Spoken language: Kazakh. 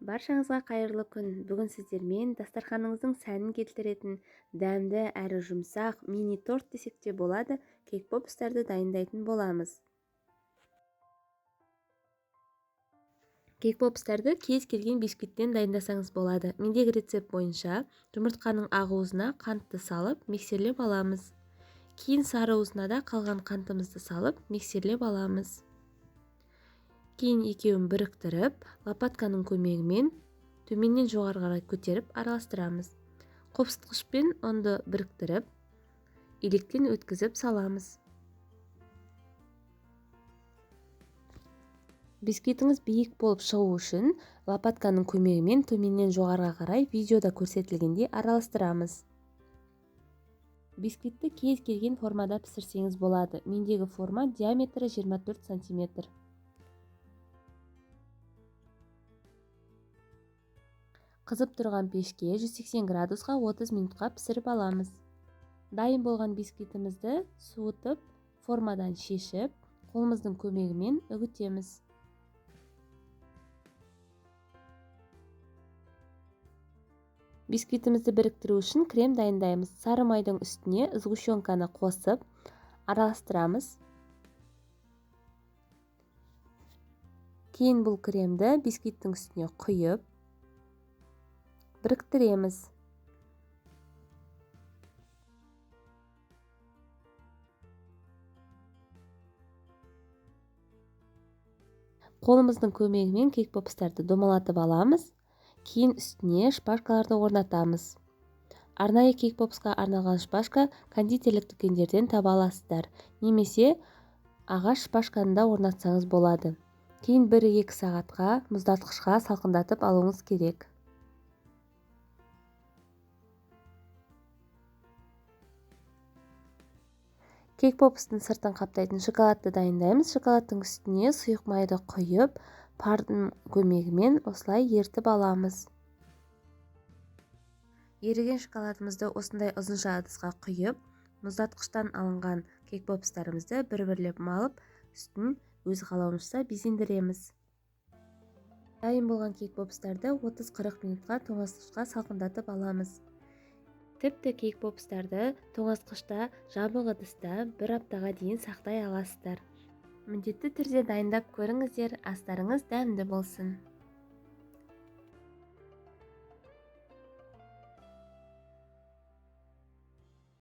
Баршаңызға қайырлы күн. Бүгін сіздермен дастарханыңыздың сәнін келтіретін дәмді әрі жұмсақ мини торт десек те болады, кейк-попстарды дайындайтын боламыз. Кейк-попстарды кез келген бисквиттен дайындасаңыз болады. Мендегі рецепт бойынша жұмыртқаның ақ уызына қантты салып, миксерлеп аламыз. Кейін сары уызына да қалған қантымызды салып, миксерлеп аламыз. Кейін екеуін біріктіріп, лопатканың көмегімен төменнен жоғары қарай көтеріп араластырамыз. Қопсытқышпен ұнды біріктіріп, електен өткізіп саламыз. Бисквитіңіз биік болып шығу үшін лопатканың көмегімен төменнен жоғарыға қарай видеода көрсетілгендей араластырамыз. Бисквитті кез келген формада пісірсеңіз болады. Мендегі форма диаметрі 24 сантиметр. Қызып тұрған пешке 180 градусқа 30 минутқа пісіріп аламыз. Дайын болған бисквитімізді суытып, формадан шешіп, қолымыздың көмегімен үгітеміз. Бисквитімізді біріктіру үшін крем дайындаймыз. Сары майдың үстіне сгущенканы қосып, араластырамыз. Кейін бұл кремді бисквиттің үстіне құйып, біріктіреміз. Қолымыздың көмегімен кейк-попстарды домалатып аламыз. Кейін үстіне шпажкаларды орнатамыз. Арнайы кейк-попсқа арналған шпажка кондитерлік дүкендерден таба аласыздар. Немесе ағаш шпажканы да орнатсаңыз болады. Кейін 1-2 сағатқа мұздатқышқа салқындатып алуыңыз керек. Кейк-попстың сыртын қаптайтын шоколадты дайындаймыз. Шоколадтың үстіне сұйық майды құйып, пардың көмегімен осылай ертіп аламыз. Еріген шоколадымызды осындай ұзынша ыдысқа құйып, мұздатқыштан алынған кейк-попстарымызды бір-бірлеп малып, үстін өз қалауымызша безендіреміз. Дайын болған кейк-попстарды 30-40 минутқа тоңазытқышқа салқындатып аламыз. Тіпті кейк-попстарды тоңазытқышта жабық ыдыста бір аптаға дейін сақтай аласыздар. Міндетті түрде дайындап көріңіздер, астарыңыз дәмді болсын.